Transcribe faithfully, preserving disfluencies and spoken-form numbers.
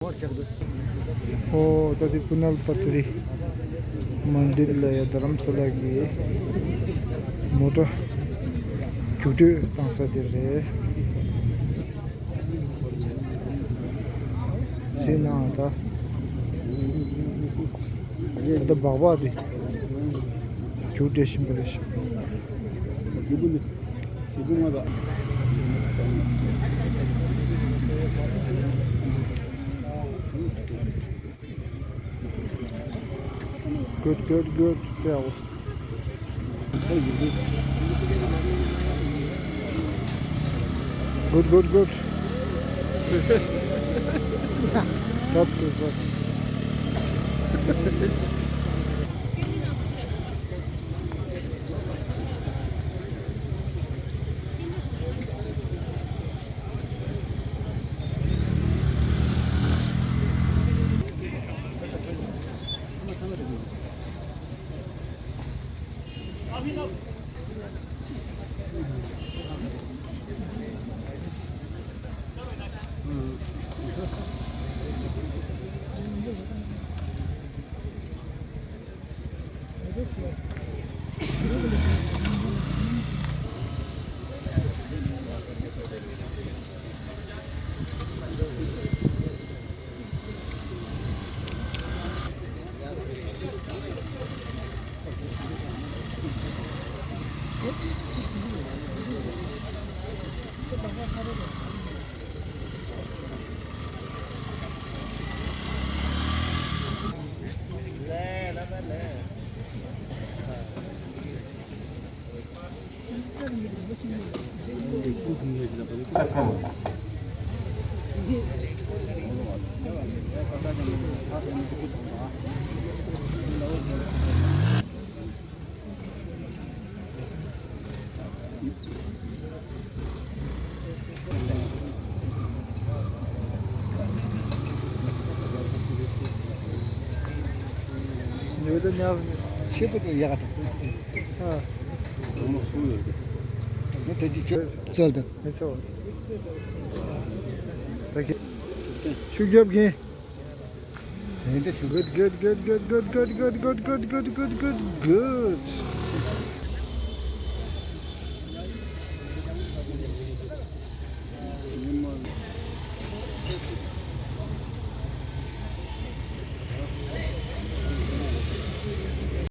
ཨོ་ད་དེ་པུ་ནལ་པ་ཏི་རི་མན་དིར་ལ་ཡ་རྡ་རམ་ས་ལ་གི་མོ་ཊ་རྒྱུགས་སྤྲོད་བཏང་ས་དེ་རེད། ཟེར་ན་ད། ད་ལྟ་སྦག་སྦག་དེ་རྒྱུགས་སྤྲད་བཞིན་པ་རེད་ཤག Good, good, good. Good, good, good. Top to us. ཉོ་ད་ཉག་ཆེ་པོ་དང་ཡག་དང་། ཨ། ནི་དེ་དུས་ཁྱོད་ཚོལ་དང་། མི་ཚོ། ད་ཁྱེད་ཤུགས་རྒྱབ་གིན། Good, good, good, good, good, good, good, good, good, good, good, good, good, good, good, good, good, good, good.